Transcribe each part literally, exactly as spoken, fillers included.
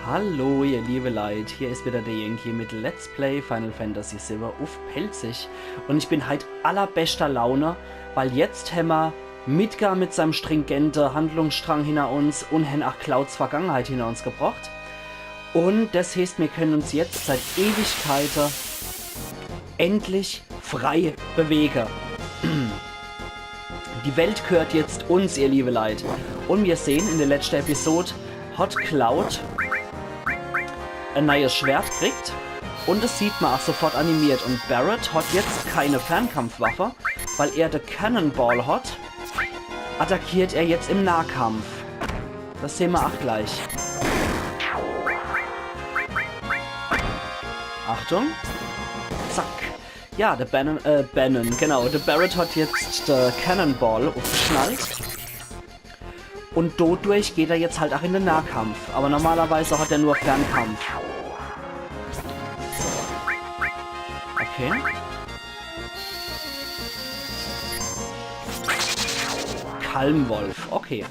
Hallo, ihr liebe Leit, hier is wieder der Yankee mit Let's Play Final Fantasy siwwe uff Pälzisch. Un ich bin heit allerbeschter Laune, weil jetzt hämmer Midgar mit seinem stringente Handlungsstrang hinner uns un hän ach Clouds Vergangenheit hinner uns gebracht. Un des heeßt, mir können uns jetzt seit Ewigkeite endlich frei bewege. Die Welt gehört jetzt uns, ihr liebe Leit. Un mir sehn, in der letschte Episod hat Cloud e neies Schwert kriegt. Un des sieht ma ach sofort animiert. Un Barret hat jetzt keine Fernkampfwaffe, weil er de Cannonball hat. Attackiert er jetzt im Nahkampf. Des sehn ma ach gleich. Achtung. Zack. Ja, de Banon, äh, Banon, genau. De Barret hat jetzt de Cannonball uffgeschnallt. Un dodurch geht er jetzt halt ach in de Nahkampf. Aber normalerweise hat er nur Fernkampf. Okay. Kalmwolf, okay.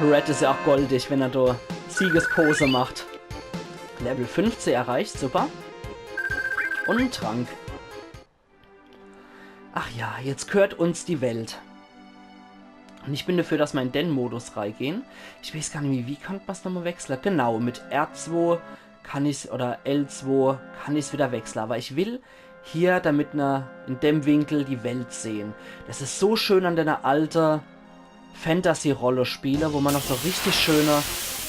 Red is ja ach goldig, wenn er do Siegespose macht. Level fünfzeh erreicht, super. Un en Trank. Ach ja, jetzt gehört uns die Welt. Un ich bin dafür, dass ma in den Modus reigehn. Ich weeß gar nimmi, wie kann ma's nochmal wechsle? Genau, mit R zwo kann ich's, oder L zwo kann ich's wieder wechsle. Aber ich will hier, damit ma in dem Winkel die Welt sehn. Des is so schön an dene alte Fantasy-Rollenspiele, wo ma noch so richtig schöne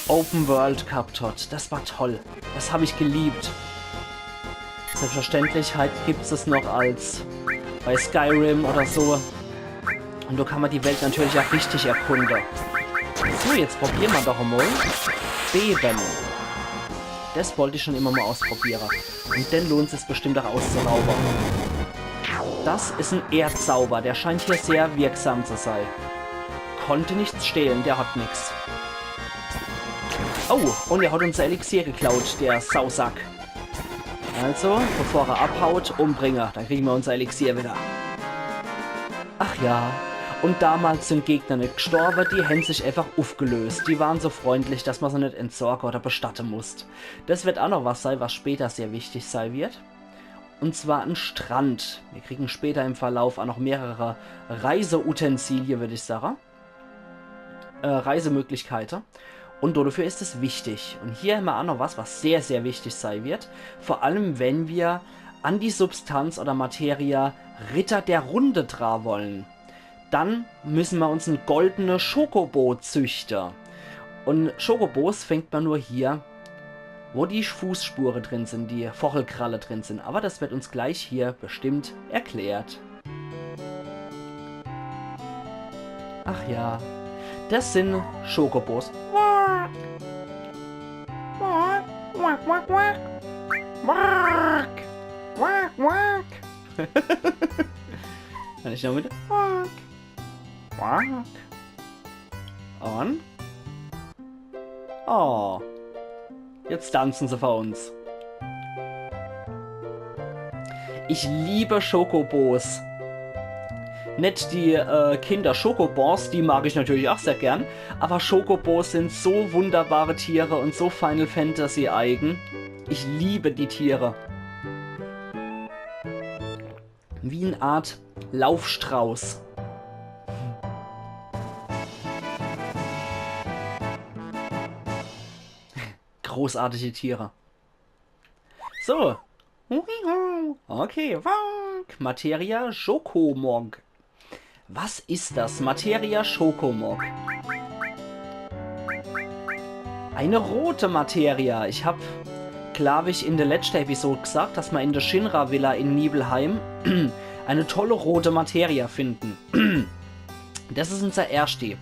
Open World gehabt hat. Des war toll. Des hab ich geliebt. Selbstverständlich halt gibt's es noch als bei Skyrim oder so. Un do kann ma die Welt natürlich ach richtig erkunde. So, jetzt probier ma doch emol. Beben. Des wollt ich schon immer mal ausprobiere. Un dann lohnt sich's bestimmt ach auszuzauber. Des is en Erdzauber, der scheint hier sehr wirksam zu sei. Konnte nichts stehlen, der hat nix. Oh, un er hat unser Elixier geklaut, der Sausack. Also, bevor er abhaut, umbringe, dann kriegen ma unser Elixier wieder. Ach ja, un damals sin Gegner net gestorbe, die hän sich einfach uffgelöst. Die waren so freundlich, dass ma se net entsorge oder bestatte musst. Des wird ach noch was sei, was später sehr wichtig sei wird. Un zwar en Strand. Mir kriegen später im Verlauf ach noch mehrere Reiseutensilie, würd ich sage. Äh, Reisemöglichkeite. Un dodefür is es wichtig. Un hier hämmer ach noch was, was sehr, sehr wichtig sei wird. Vor allem, wenn mir an die Substanz oder Materia Ritter der Runde dra wollen. Dann müssen ma uns en goldene Chocobo züchte. Un Chocobos fingt ma nur hier, wo die Fußspure drin sin, die Vochelkralle drin sin. Aber des wird uns gleich hier bestimmt erklärt. Ach ja, des sin Chocobos. Kann ich noch mit? Un? Oh. Jetzt tanzen se vor uns. Ich liebe Chocobos. Net die, äh, Kinder-Chocobons, die mag ich natürlich ach sehr gern. Aber Chocobos sin so wunderbare Tiere un so Final Fantasy eigen. Ich liebe die Tiere. Wie en Art Laufstrauß. Großartige Tiere. So. Okay, Wonk. Materia Chocomog. Was is des? Materia Chocomog. Eine rote Materia. Ich hab, glaub ich, in der letzten Episode gesagt, dass ma in der Shinra Villa in Nibelheim eine tolle rote Materia finden. Das is unser Ersti.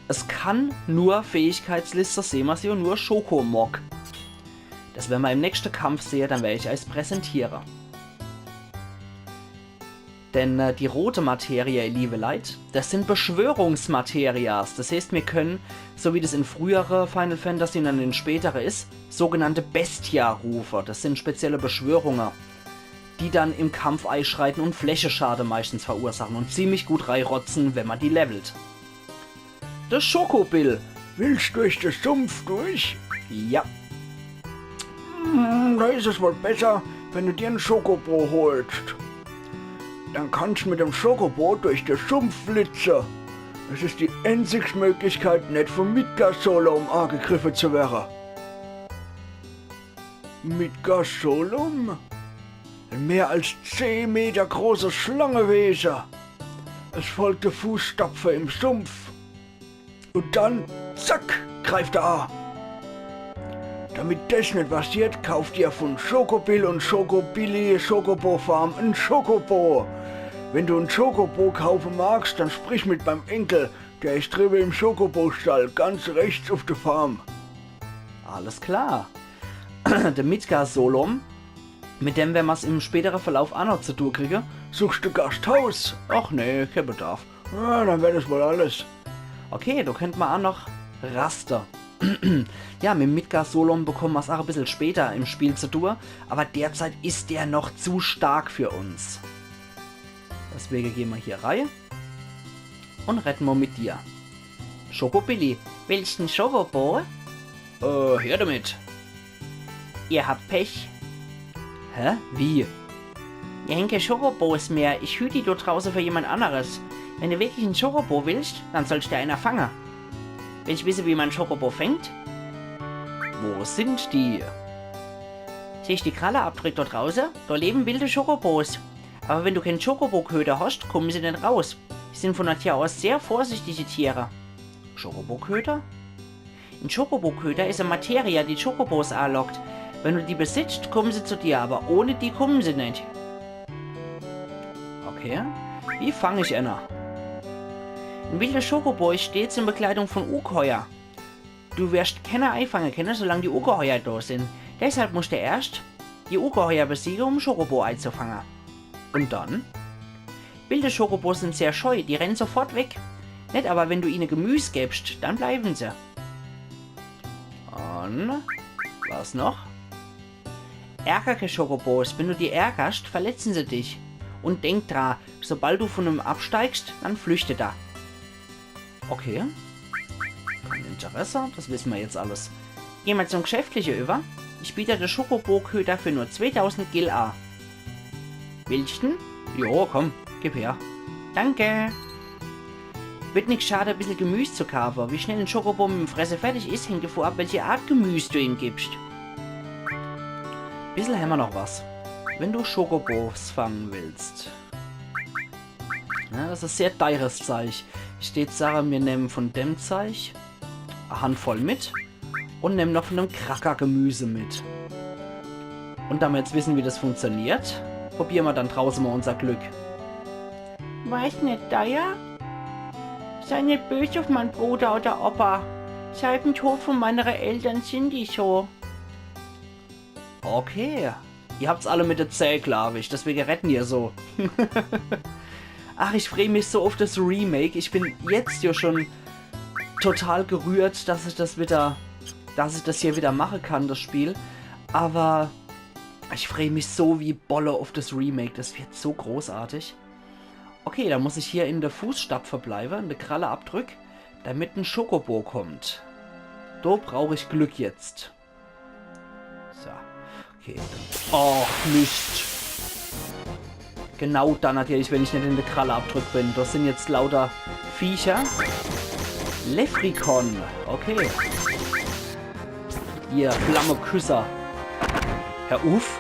Es kann nur Fähigkeitsliste Semasio, nur Chocomog. Das wer ma im nächste Kampf sehe, dann wer ich eis präsentiere. Denn, äh, die rote Materie, ihr liebe Leit, das sind Beschwörungsmaterias. Das heißt, mir können, so wie das in frühere Final Fantasy und in den spätere is, sogenannte Bestia rufe. Das sind spezielle Beschwörunge, die dann im Kampf eischreiten und Flächeschade meistens verursachen und ziemlich gut reirotzen, wenn ma die levelt. De Schokobill. Willst durch de Sumpf durch? Ja. Hm, da is es wohl besser, wenn du dir en Chocobo holst. Dann kannst mit dem Chocobo durch de Sumpf flitze. Es is die einzigste Möglichkeit, net vom Midgar-Solom agegriffe zu werre. Midgar-Solom? En mehr als zehn Meter großes Schlangewese. Es folgt de Fußstapfe im Sumpf. Und dann, zack, greift er a. Damit des net passiert, kauf dir von Chocobill und Chocobilly Chocobo Farm en Chocobo. Wenn du en Chocobo kaufe magst, dann sprich mit meim Enkel. Der is driwwe im Chocobo-Stall, ganz rechts uf de Farm. Alles klar. De Midgar-Solom, mit dem werre mer's im spätere Verlauf a noch zu tu kriege. Suchst du Gasthaus? Ach nee, kee Bedarf. Ja, dann wär des wohl alles. Okay, do könnt mer a noch raste. Ja, mit Midgar-Solom bekomme mer's a e bissel später im Spiel zu tu, aber derzeit is der noch zu stark für uns. Deswege geh mer hier rei und redde mer mit dir. Chocobilly, willst en Chocobo? Äh, her damit. Ihr habt Pech. Hä? Wie? Mir hän kee Chocobos mehr. Ich hüt die do drauße für jemand anderes. Wenn du wirklich en Chocobo willst, dann sollst du einer fange. Willst wisse, wie mer en Chocobo fängt? Wo sind die? Siehst die Kralleabdrück do drauße? Do leben wilde Chocobos. Aber wenn du keen Chocobo-Köter hast, kommen se net raus. Die sind von Natur aus sehr vorsichtige Tiere. Chocobo-Köter? En Chocobo-Köter is e Materie, die Chocobos alockt. Wenn du die besitzt, kommen se zu dir, aber ohne die kommen se net. Okay. Wie fang ich einer? En wilder Chocobo is stets in Begleitung von Ugeheuer. Du werst kenner eifange kenne, solang die Ugeheuer do sind. Deshalb musst du erscht die Ugeheuer besiege, um Chocobo eizufange. Und dann? Wilde Chocobos sind sehr scheu, die rennen sofort weg. Net aber, wenn du ihne Gemüs gebst, dann bleiben se. Und was noch? Ärger kee Chocobos, wenn du die ärgerst, verletzen se dich. Und denk dra, sobald du von em absteigst, dann flüchtet er. Okay. Kein Interesse, das wissen wir jetzt alles. Gehen wir zum Geschäftliche über. Ich biete de Chocobo-Köter für nur zweitausend Gil a. Willst en? Jo, komm, gib her. Danke. Wird nix schade, e bissel Gemüs zu kaufe. Wie schnell en Chocobo mit em Fresse fertig is, hängt davon ab, welche Art Gemüs du ihm gibst. Bissel hämmer noch was. Wenn du Chocobos fangen willst. Ja, das is sehr teures Zeich. Ich tät sage, mir nehmen von dem Zeich e Handvoll mit und nehmen noch von dem Kracker-Gemüse mit. Und da mer jetzt wissen, wie das funktioniert, probieren mer dann drauße mal unser Glück. War's net teuer? Sei net bös auf mein Bruder oder Opa. Seit em Tod von meinere Eltern sind die so. Okay. Ihr habt's alle mit de Zäh, glaub ich, deswege redden ihr so. Ach, ich freu mich so auf das Remake. Ich bin jetzt ja schon total gerührt, dass ich das wieder, dass ich das hier wieder machen kann, das Spiel. Aber ich freu mich so wie Bolle auf das Remake. Das wird so großartig. Okay, da muss ich hier in der Fußstapfe bleiben, in der Kralle abdrück, damit ein Chocobo kommt. Da brauch ich Glück jetzt. So. Okay. Och, Mist. Genau dann natürlich, wenn ich nicht in der Kralle abdrückt bin. Das sind jetzt lauter Viecher. Leprechaun. Okay. Ihr Flammeküsser. Hör uff.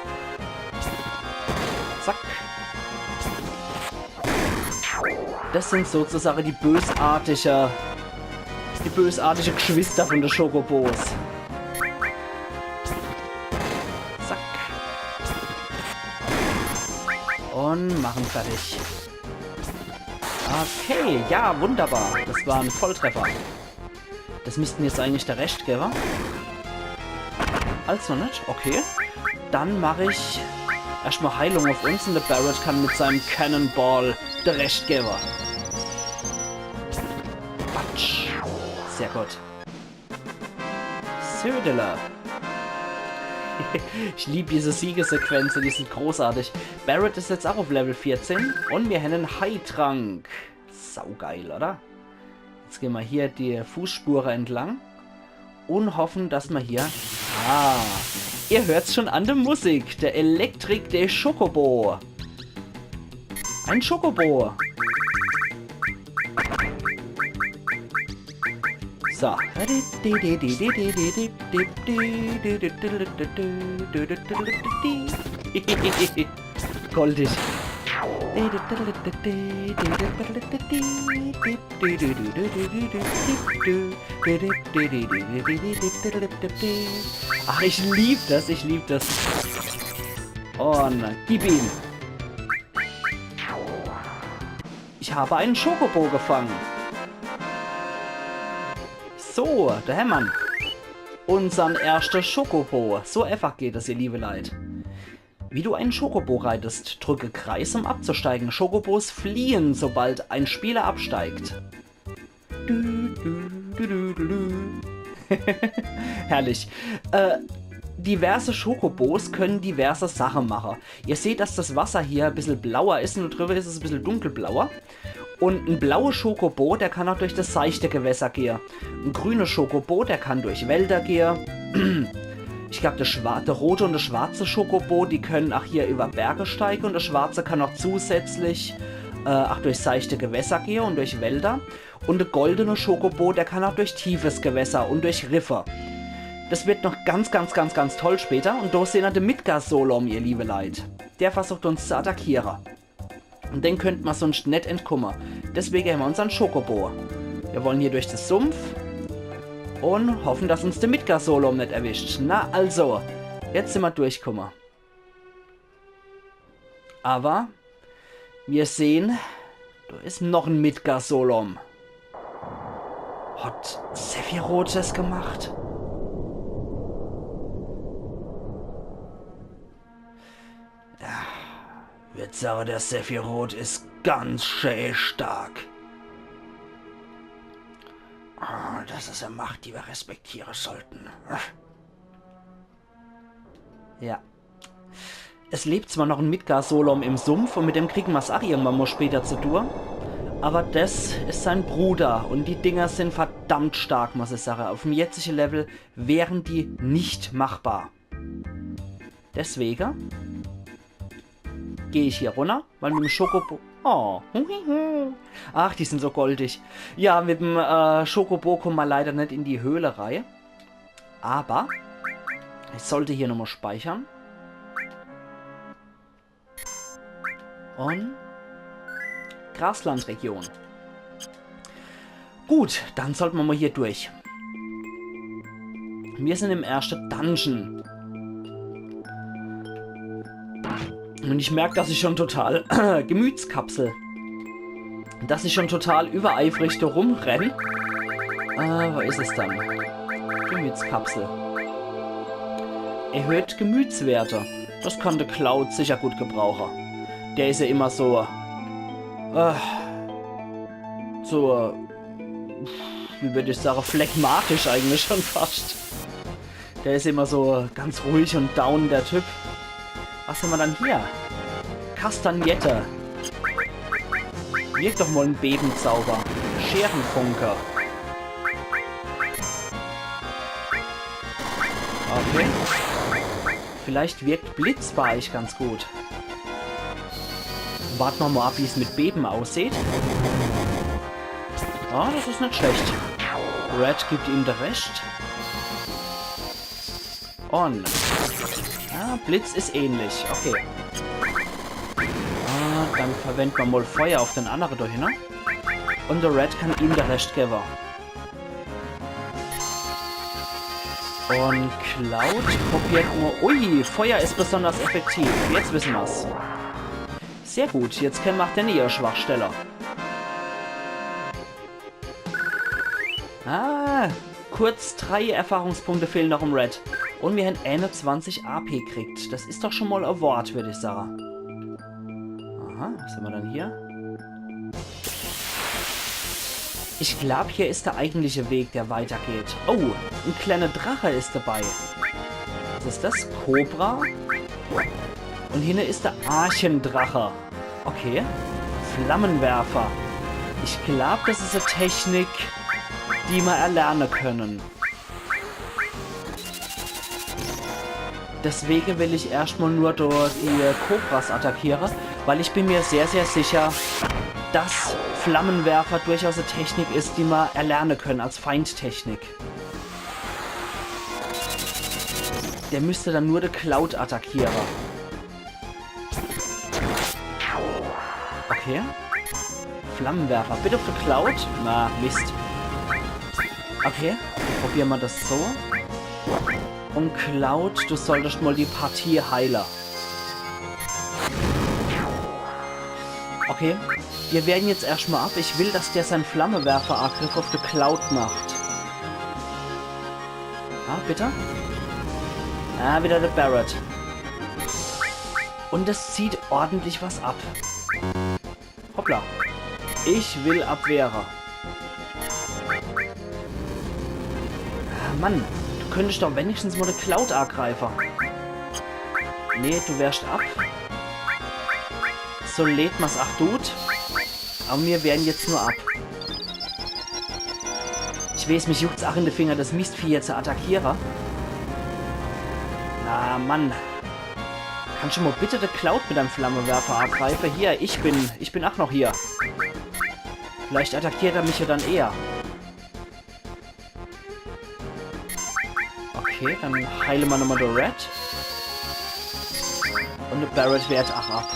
Zack. Das sind sozusagen die bösartige, die bösartige Geschwister von den Chocobos. Zack. Und machen fertig. Okay, ja, wunderbar. Das war ein Volltreffer. Das müssten jetzt eigentlich der Rest gewwe. Als noch nicht, okay. Dann mach ich erstmal Heilung auf uns und der Barret kann mit seinem Cannonball der Rest gewwe. Batsch. Sehr gut. Södele. Ich lieb diese Siegessequenzen, die sind großartig. Barret ist jetzt auch auf Level vierzehn und wir haben einen Heiltrank. Saugeil, oder? Jetzt gehen wir hier die Fußspure entlang. Un hoffen, dass mer hier... Ah, ihr hört's schon an de Musik. De Elektrik, de Chocobo. Ein Chocobo. So. Goldig. Ach, ich lieb das, ich lieb das. Un gib ihm. Ich habe einen Chocobo gefangen. So, do hämmer'n. Unsern erschte Chocobo. So einfach geht es, ihr liebe Leit. Wie du einen Chocobo reitest, drücke Kreis, um abzusteigen. Chocobos fliehen, sobald ein Spieler absteigt. Du, du, du, du, du, du. Herrlich. Äh, diverse Chocobos können diverse Sache mache. Ihr seht, dass das Wasser hier e bissel blauer is un do driwwer is es e bissel dunkelblauer. Un en blaue Chocobo, der kann ach durch das seichte Gewässer gehe. En grüne Chocobo, der kann durch Wälder gehe. Ich glaab, der, schwa- der rote un der schwarze Chocobo, die können ach hier über Berge steige un der schwarze kann ach zusätzlich äh, ach durch seichte Gewässer gehe un durch Wälder. Un der goldene Chocobo, der kann ach durch tiefes Gewässer un durch Riffe. Das wird noch ganz, ganz, ganz, ganz toll später. Un do sehn mer de Midgar Solom, ihr liebe Leit. Der versucht uns zu attackiere. Un dem könnt mer sunscht net entkumme. Deswege hämmer unsern Chocobo. Mir wollen hier durch de Sumpf un hoffen, dass uns de Midgar Solom net erwischt. Na also, jetzt sinn mer durchkumme. Awwer mir sehn, do is noch en Midgar Solom. Hat Sephiroth das gemacht? Ja, würd sage, der Sephiroth is ganz schä stark. Ah, das is e Macht, die mer respektiere sollten. Ja. Es lebt zwar noch en Midgar Solom im Sumpf un mit dem kriegen mer's ach irgendwann mol später zu tue, awwer das is sein Bruder un die Dinger sinn verdammt stark, muss ich sage. Uff'm jetzige Level wären die net machbar. Deswege geh ich hier runner, weil mit'm Chocobo... Oh, huhihu. Ach, die sinn so goldig. Ja, mit'm äh, Chocobo kumme mer leider net in die Höhle rei. Awwer ich sollt hier nochmol speichere. Un Graslandregion. Gut, dann sollt mer mol hier durch. Mir sinn im erschte Dungeon. Un ich merk, dass ich schon total gemütskapsel. Dass ich schon total übereifrig do rumrenn. Äh, wo is es dann? Gemütskapsel. Erhöht Gemütswerte. Das kann de Cloud sicher gut gebrauche. Der is ja immer so, äh, so, wie würd ich sage, phlegmatisch eigentlich schon fascht. Der is immer so ganz ruhig un down, der Typ. Was hämmer dann hier? Kastagnette. Wirk doch mol en Bebenzauber. Scherenfunke. Okay. Vielleicht wirkt Blitz bei euch ganz gut. Wart mer mol ab, wie's mit Bebe aussieht. Ah, das is net schlecht. Red gibt ihm de Rest. Un... Ja, Blitz is ähnlich. Okay. Ah, dann verwend mer mol Feuer uff den annere do hinne. Un de Red kann ihm de Rest gewwe. Un Cloud probiert nur... Ui, Feuer is besonders effektiv. Jetzt wisse mer's. Sehr gut, jetzt kenne mer ach denne ihr Schwachstelle. Ah, kurz drei Erfahrungspunkte fehlen noch im Red. Un mir hän eenezwanzig A P kriegt. Das is doch schon mol e Wort, würd ich sage. Aha, was hämmer dann hier? Ich glaub, hier is der eigentliche Weg, der weitergeht. Oh, en kleiner Drache is dabei. Was is das? Cobra? Un hinne is der Archendrache. Okay. Flammenwerfer. Ich glaub, das is e Technik, die mer erlerne können. Deswege will ich erscht mal nur do die Kobras attackiere, weil ich bin mir sehr, sehr sicher, dass Flammenwerfer durchaus e Technik is, die ma erlerne könne als Feindtechnik. Der müsst dann nur de Cloud attackiere. Okay. Flammenwerfer. Bitte für Cloud. Na, Mist. Okay, probiere ma das so. Und Cloud, du solltest mal die Partie heile. Okay, wir wehren jetzt erscht mal ab. Ich will, dass der sein Flammenwerfer-Angriff auf de Cloud macht. Ah, bitte? Ah, wieder de Barret. Und es zieht ordentlich was ab. Hoppla. Ich will abwehre. Ah, Mann, du könntest doch wenigstens mal de Cloud angreife. Nee, du wehrst ab. So leed ma's ach dut. Aber mir wehren jetzt nur ab. Ich weeß, mich juckt's ach in de Finger, das Mistvieh jetzt zu attackiere. Na, Mann. Kannst du mal bitte de Cloud mit deinem Flammenwerfer angreife? Hier, ich bin, ich bin ach noch hier. Vielleicht attackiert er mich ja dann eher. Okay, dann heile ma nochmal de Red. Und de Barret wehrt ach ab.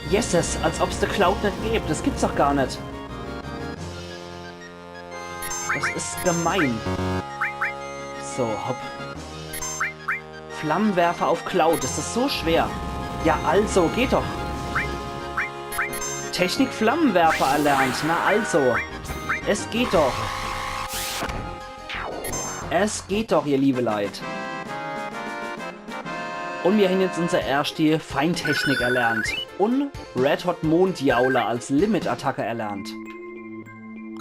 Jesses, als ob's de Cloud net gäb. Das gibt's doch gar net. Das is gemein. So, hopp. Flammenwerfer auf Cloud. Ist das so schwer? Ja, also, geht doch. Technik Flammenwerfer erlernt. Na also. Es geht doch. Es geht doch, ihr liebe Leit. Und mir hän jetzt unser erschti Feindtechnik erlernt. Und Red hot Mondjaule als Limit-Attacke erlernt.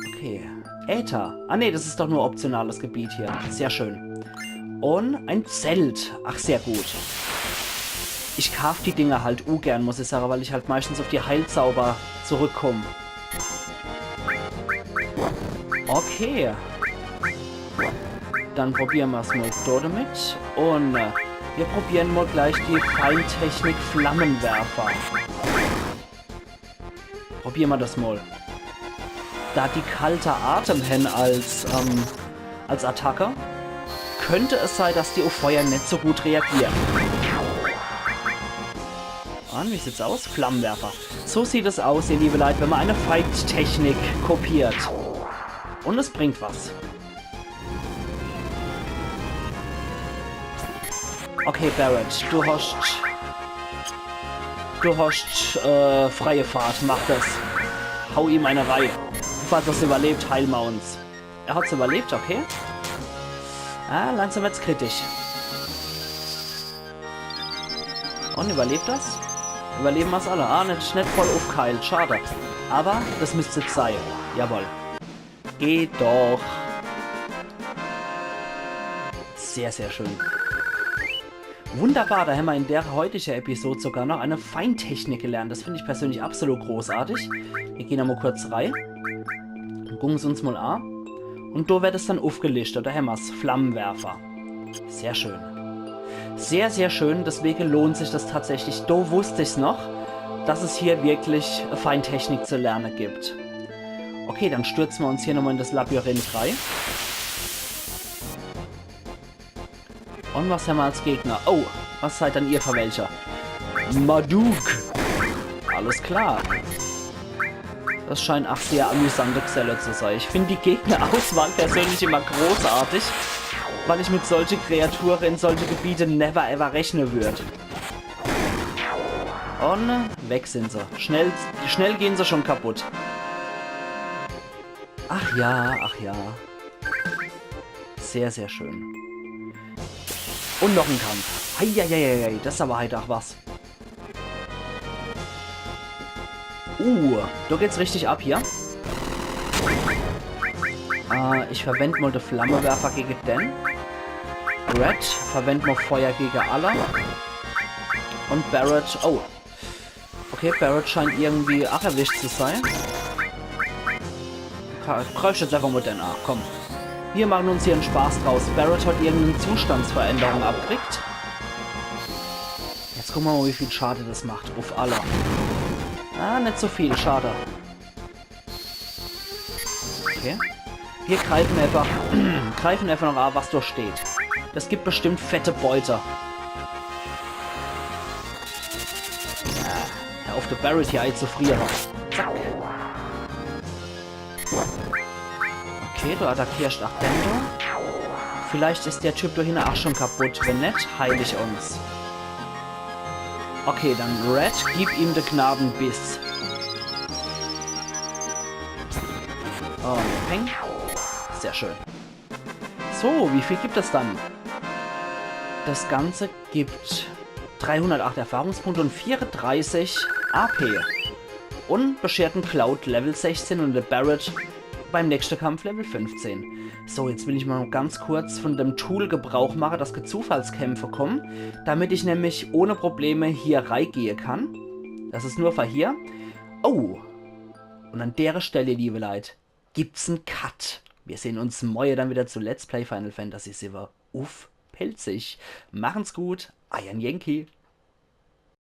Okay. Äther. Ah nee, das ist doch nur optionales Gebiet hier. Sehr schön. Und ein Zelt. Ach, sehr gut. Ich kaaf die Dinger halt ugern, muss ich sage, weil ich halt meistens auf die Heilzauber zurückkomm. Okay. Dann probiere ma's mal do damit. Und äh, wir probieren mal gleich die Feindtechnik Flammenwerfer. Probiere ma das mal. Da die kalter Atem hän als, ähm, als Attacke, könnte es sei, dass die auf Feuer net so gut reagieren. Und wie sieht's aus? Flammenwerfer. So sieht es aus, ihr liebe Leit, wenn ma eine Feindtechnik kopiert. Und es bringt was. Okay, Barret, du hast, du hast äh, freie Fahrt, mach das. Hau ihm eine rei. Falls er's überlebt, heile ma uns. Er hat's überlebt, okay. Ah, langsam wird's kritisch. Und überlebt das? Überleben ma's alle. Ah, net, net voll aufgeheilt, schade. Aber das müsst jetzt sei. Jawohl. Geht doch. Sehr, sehr schön. Wunderbar, da hän ma in der heutigen Episode sogar noch eine Feindtechnik gelernt. Das find ich persönlich absolut großartig. Wir gehen da mal kurz rei. Gucken sie uns mal an. Und da wird es dann aufgelistet. Da hän ma's. Flammenwerfer. Sehr schön. Sehr, sehr schön. Deswegen lohnt sich das tatsächlich. Da wusst ich's noch, dass es hier wirklich Feindtechnik zu lernen gibt. Okay, dann stürzen wir uns hier nochmal in das Labyrinth rei. Und was hän ma als Gegner? Oh, was seid dann ihr für welcher? Maduke. Alles klar. Das scheint ach sehr amüsante Geselle zu sei. Ich find die Gegnerauswahl persönlich immer großartig, weil ich mit solche Kreature in solche Gebiete never ever rechne würd. Und weg sind sie. Schnell, schnell gehen sie schon kaputt. Ach ja, ach ja. Sehr, sehr schön. Und noch ein Kampf. Eieieiei, das ist aber halt auch was. Uh, da geht's richtig ab hier. Äh, ich verwend mal den Flammenwerfer gegen den. Red verwend mal Feuer gegen alle. Und Barret, oh. Okay, Barret scheint irgendwie ach erwischt zu sein. Ka- Greif jetzt einfach mal den an, komm. Wir machen uns hier en Spaß draus. Barret hat irgendeine Zustandsveränderung abgekriegt. Jetzt gucke mer mol, wie viel Schade das macht. Uff alle. Ah, net so viel. Schade. Okay. Wir greifen einfach, greifen einfach noch a, was do steht. Das gibt bestimmt fette Beute. Hör uff, de Barret hier eizufriere. Zack. Okay, du attackierst ach den do. Vielleicht is der Typ do hinne ach schon kaputt. Wenn net, heil ich uns. Okay, dann Red, gib ihm de Gnadenbiss. Und Peng. Sehr schön. So, wie viel gibt es dann? Das Ganze gibt dreihundertacht Erfahrungspunkte und vierunddreißig A P. Und beschert en Cloud Level sechzehn und de Barret beim nächsten Kampf Level fünfzehn. So, jetzt will ich mal ganz kurz von dem Tool Gebrauch mache, dass kä Zufallskämpfe kommen, damit ich nämlich ohne Probleme hier reigehe kann. Das is nur für hier. Oh. Und an dere Stelle, liebe Leit, gibt's en Cut. Wir sehen uns morje dann wieder zu Let's Play Final Fantasy siwwe uff Pälzisch. Machen's gut, eier Yankee.